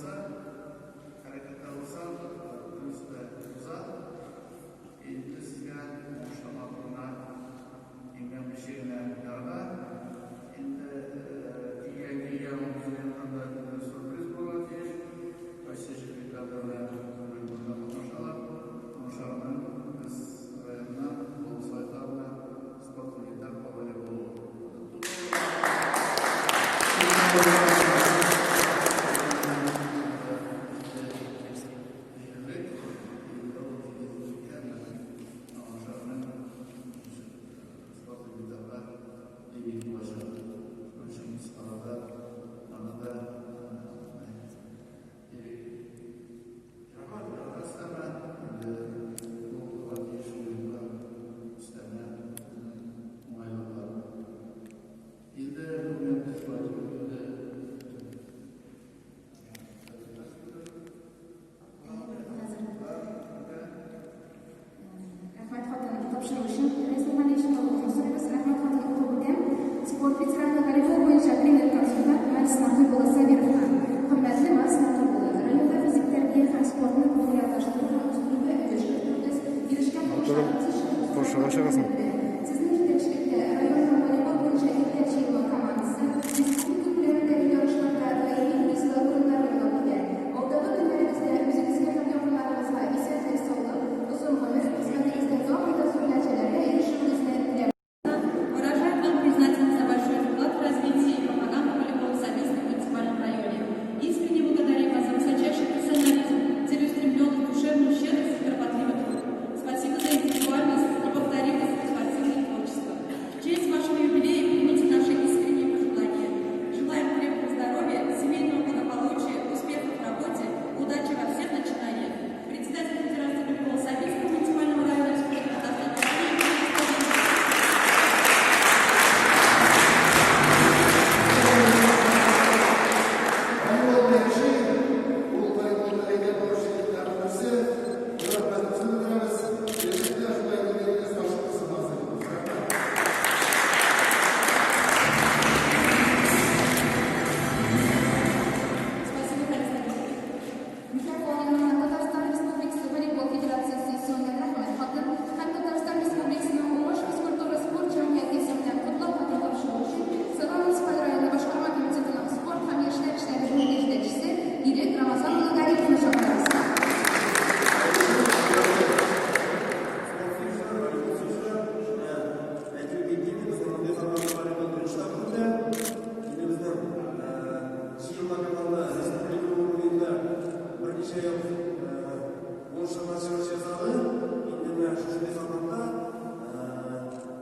булса, хәрәкәттә булсаң, бөтенесе дә уза. Инде сезгә уңышлы турына имгәнмичә генә уйнарга. Инде килгән килгән ул безнең яктан да сюрприз булырга тиеш. Кайсы җирлекләрдә белән волейболда катнашалар. Уңышларны без районнан, авыл советларына спорт инвентарь по волейболу. Инде бүген шулай инде. Рәхмәт хатын тапшыру өчен Рәис Нургалиевич кабул сорыйбыз. Рәхмәт хатын укып үтәм. Спорт ветераны, волейбол буенча тренер-консультант Марс Нәкыйп улы Сабировка. Хөрмәтле Марс Нәкыйп улы, районда физик тәрбия һәм спортны популярлаштыру һәм үстерүгә өлеш керттегез, ирешкән уңышларыгыз өчен Каршыга чыгасың. Сезнең җитәкчелектә район һәм волейбол буенча ирләр җыелма командасы республика күләмендәге ярышларда даими призлы урыннар яулап килә. Алдагы көннәрегездә үзегезгә һәм якыннарыгызга исәнлек-саулык, озын гомер, хезмәтегездә тагын да зур нәтиҗәләргә ирешүегезне теләп. Выражаем вам признательность за большой вклад в развитие и пропаганду волейбола в Сабинском муниципальном районе. Искренне благодарим вас за высочайший профессионализм, целеустремленность, душевную щедрость и кропотливый труд. Спасибо за индивидуальность, неповторимость и спортивное творчество. В честь вашего юбилея примите наши искренние пожелания. Желаем крепкого здоровья, семейного благополучия, успехов в работе, удачи во всех начинаниях. Председатель Федерации волейбола Сабинского муниципального района Республики Татарстан Василий Владимирович. Волейбол беренче, ул волейболда әйдәп баручы егетләрнең берсе. Рәхмәтебезне белдерәбез. Киләчәктә шулай юбилеегыз ачык булсын, насыйп булсын. Рәхмәт. Спасибо, Харис Андреевич. Микрофон янына Татарстан Республикасы Волейбол федерациясе исеменнән рәхмәт хатын һәм Татарстан Республикасының Уңыш физкультура спорт җәмгыяте исеменнән котлау хатын тапшыру өчен Саба муниципаль районы башкарма комитетының спорт һәм яшьләр эшләре бүлеге җитәкчесе Ирек Рамазан улы Гариповны чакырабыз. Спорт сөючеләр, волейбол сөючеләр, менә әйтеп китим, безнең мондый форматта волейбол беренче тапкыр үтә. Инде безнең җыелма команда республика уровеньда берничә ел уңышлы чыгыш ясады. Инде менә шушындый форматта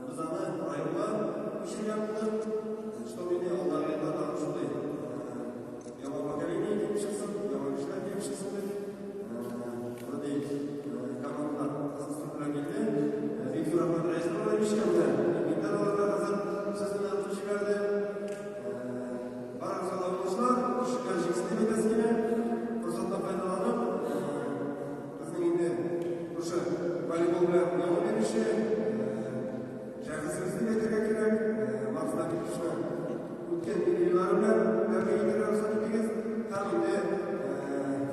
без аны районга күчергән булдык. Чтобы инде алдагы елда тагын шундый яңа поколение килеп чыксын, яңа кешеләр килеп чыксын дип, мондый командалар структура килде. Бик зур рәхмәт Рәис Нургалиевичка, менә Миндар аларга хәзер сүзен атып җибәрде. Барыгызга да уңышлар, көчләр җиңсен дип әйтәсе килә. Форсаттан файдаланып, безнең инде шушы волейбол белән яңа бирүче шәхесебез дип әйтергә кирәк, Марс Нәбиевичны үткән юбилейлары белән тәбрик итәргә рөхсәт итегез. Һәм инде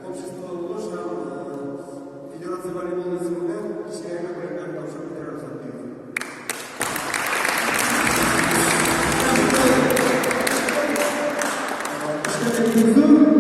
общество уңыш һәм Федерация волейболы исеменнән кечкенә генә бүләкләр тапшырып китәргә рөхсәт итегез. Эшкә бик зур.